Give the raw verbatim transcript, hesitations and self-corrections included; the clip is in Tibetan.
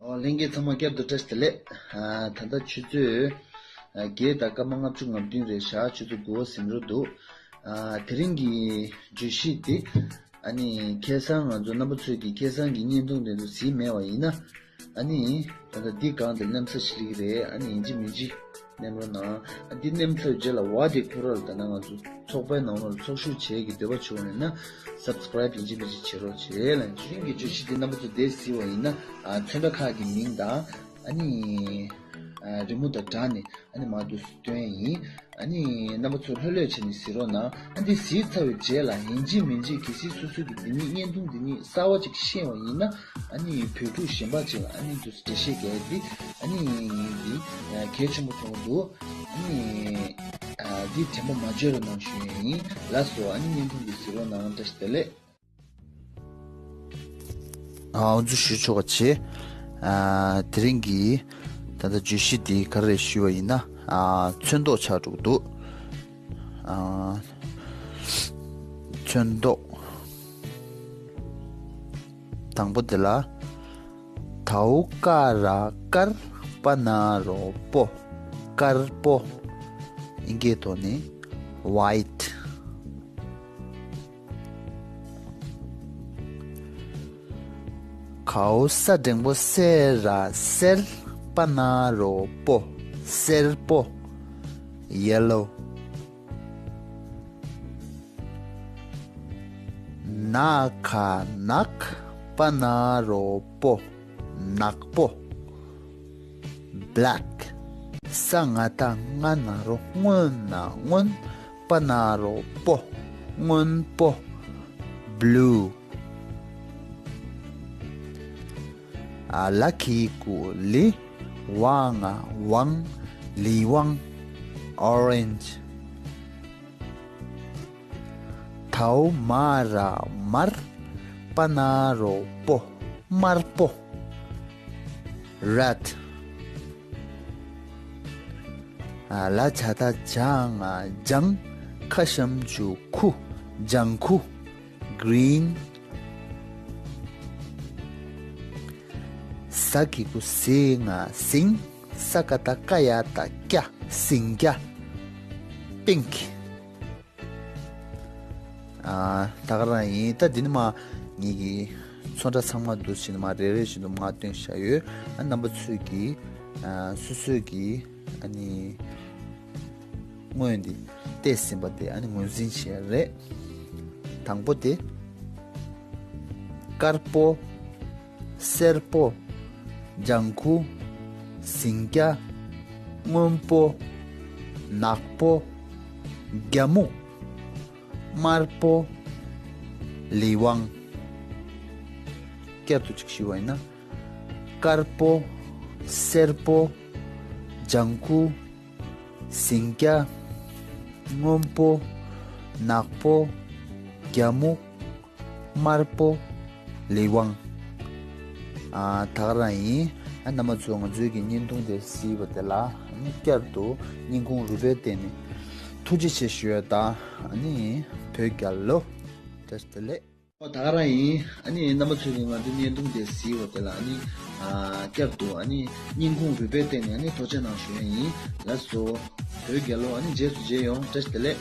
ཨོ། ལྷན་རྒྱས་ཚང་མ་བསྐྱར་དུ་བཀྲ་ཤིས་བདེ་ལེགས། ཨ། ད་ལྟ་ཆུ་ཚོད་ཨ་བརྒྱད་དང་སྐར་མ་ལྔ་བཅུ་ང་བདུན་རེད་ཤག་ཆུ་ཚོད་དགུ་པ་ཟིན་འགྲོ་འདུག་ཨ། དེ་རིང་གི་བརྗོད་གཞི་དེ། ཨ་ནི་ཁ་སང་ང་ཚོ་རྣམ་པ་ཚོས་ཀྱི་ཁ་སང་གི་བརྙན་ཐུང་དེ་ཚོ་གཟིགས་མེད་པ་ཡིན་ན། ཨ་ནི་ད་ལྟ་འདི་སྒང་དེ་མནན་ས་ཞིག་རེད། ཨ་ནི་ཡིན་གཅིག་མིན་གཅིག་མནན་རོགས་གནང་། ཨ། འདི་མནན་ཚར་རྗེས་ལ་བ་དེ་ཁོ་རང་ལ། ད་ནང་ང་ཚོ་ཚོགས་པའི་ནང་ལོགས་ལ་ཚོགས་ཞུགས་བྱེད་ཀྱི་འདོད་པ་བྱུང་བ་ཡིན་ན། སབ་སི་ཀ་རེབ་ཡིན་གཅིག་མིན་གཅིག་བྱེད་རོགས་བྱེད་ལ། དེ་རིང་གི་བརྗོད་གཞི་འདི་རྣམ་པ་ཚོ་དེ་གཟིགས་པ་ཡིན་ན། ཨ། ཚོན་ཁྲ་ཁག་གི་མིང་དང་། ཨ་ནི་ཨ་རི་མོ་དང་སྦྲགས་ནས། ཨ་ནི་མར་དུ་སྟོན་ཡིན། ཨ་ནི་རྣམ་པ་ཚོ་ལྷོད་ལྷོད་བྱས་ནས་གཟིགས་རོགས་གནང་། ཨ། འདི་གཟིགས་ཚར་བའི་རྗེས་ལ་ཡིན་གཅིག་མིན་གཅིག་གལ་སྲིད་སོ་སོ་གི་འདི་ཉིད་བརྙན་ཐུང་འདི་ཉིད་གསར་པ་ཅིག་ཤེས་པ་ཡིན་ན། ཨ་ནི་བོད་ཕྲུག་གཞན་པ་ཅིག་ལ་ཨ་ནི་འདུག་འགྲེལ་བཤད་རྒྱག་ཡ་འདི། ཨ་ནི་ངས་འདི་གལ་ཆེན་པོ་མཐོང་གི་འདུག་ཨ་ནི་ཨ་འདི་དྲན་པ་མ་བརྗེད་རོགས་གནང་ཞུ་ཡ་ཡིན། ལགས་སོ། ཨ་ནི་བརྙན་ཐུང་འདི་གཟིགས་རོགས་གནང་། བཀྲ་ཤིས་བདེ་ལེགས། ཨ། འོ་ཚོད་ཞུ་ཆོག་པ་བྱེད། ཨ། དེ་རིང་གི་ད་ལྟ་བརྗོད་གཞི་འདི་ག་རེ་ཞུས་པ་ཡིན་ན། ཨ། ཚོན་མདོག་ཆགས་འགྲོ་གི་འདུག་ཨ། ཚོན་མདོག་དང་པོ་དེ་ལ། དའོ་ཀ་ར་དཀར། པ་ན་རོ་པོ། དཀར་པོ། དབྱིན་སྐད་ཐོག་ནས་white། གའོ་ས་འགྲེང་བུ་སེ་ར་སེར། པ་ན་རོ་པོ། སེར་པོ། Yellow། ན་ག་ནག་པ་ན་རོ་པོ། ནག་པོ། Black། ས་ང་བཏགས་སྔ་ན་རོ་སྔོ་ན་སྔོན། པ་ན་རོ་པོ། སྔོན་པོ། Blue། ཨ། ལ་གི་གུ་ལི། ཝ་ང་ཝང་། ལི་ཝང་། Orange། དའོ་མ་ར་དམར། པ་ན་རོ་པོ། དམར་པོ། Red། ཨ། ལ་ཇ་བཏགས་ལྗ་ང་ལྗང་། ཁ་ཞབས་ཀྱུ་ཁུ། ལྗང་ཁུ། Green། ཟ་གི་གུ་ཟི་ང་ཟིང་། ས་ཀ་བཏགས་སྐ་ཡ་བཏགས་སྐྱ། ཟིང་སྐྱ། Pink། ཨ། ད་ག་རང་ཡིན། ད་འདི་ནི་མ་ངེད་ཀྱི་ཚོན་ཁྲ་ཚང་མ་འདུག་བྱས་ནས་མ་རེ་རེ་བཞིན་དུ་མ་སྟོན་བཞག་ཡོད། ཨ། རྣམ་པ་ཚོས་ཀྱིས། ཨ། སོ་སོས་ཀྱིས། ཨ་ནི་སྔོན་འདི་བལྟས་ཟིན་པ་དེ་ཨ་ནི་ངོས་འཛིན་བྱེད་ཡ་རེད། དང་པོ་དེ། དཀར་པོ། སེར་པོ། ལྗང་ཁུ། ཟིང་སྐྱ། སྔོན་པོ། ནག་པོ། རྒྱ་སྨུག་དམར་པོ། ལི་ཝང་། བསྐྱར་དུ་ཅིག་ཞུས་པ་ཡིན་ན། དཀར་པོ། སེར་པོ། ལྗང་ཁུ། ཟིང་སྐྱ། སྔོན་པོ། ནག་པོ། རྒྱ་སྨུག་དམར་པོ། ལི་ཝང་། ཨ། ད་ག་རང་ཡིན། ཨ། རྣམ་པ་ཚོས་ང་ཚོའི་གི་བརྙན་ཐུང་དེ་གཟིགས་པ་དེ་ལ་ཨ་ནི་བསྐྱར་དུ་སྙིང་ཁུང་རུས་པའི་གཏིང་ནས་ཐུགས་རྗེ་ཆེ་ཞུ་ཡ་དང་། ཨ་ནི་བོད་རྒྱལ་ལོ། བཀྲ་ཤིས་བདེ་ལེགས། ཨོ། ད་ག་རང་ཡིན། ཨ་ནི་རྣམ་པ་ཚོས་ཀྱིས་ང་ཚོའི་བརྙན་ཐུང་དེ་གཟིགས་པ་དེ་ལ་ཨ་ནི། ཨ། བསྐྱར་དུ་ཨ་ནི་སྙིང་ཁུང་རུས་པའི་གཏིང་ནས་ཨ་ནི་ཐུགས་རྗེ་གནང་ཞུ་ཡ་ཡིན། ལགས་སོ། བོད་རྒྱལ་ལོ། ཨ་ནི་རྗེས་སུ་མཇལ་ཡོང་། བཀྲ་ཤིས་བདེ་ལེགས།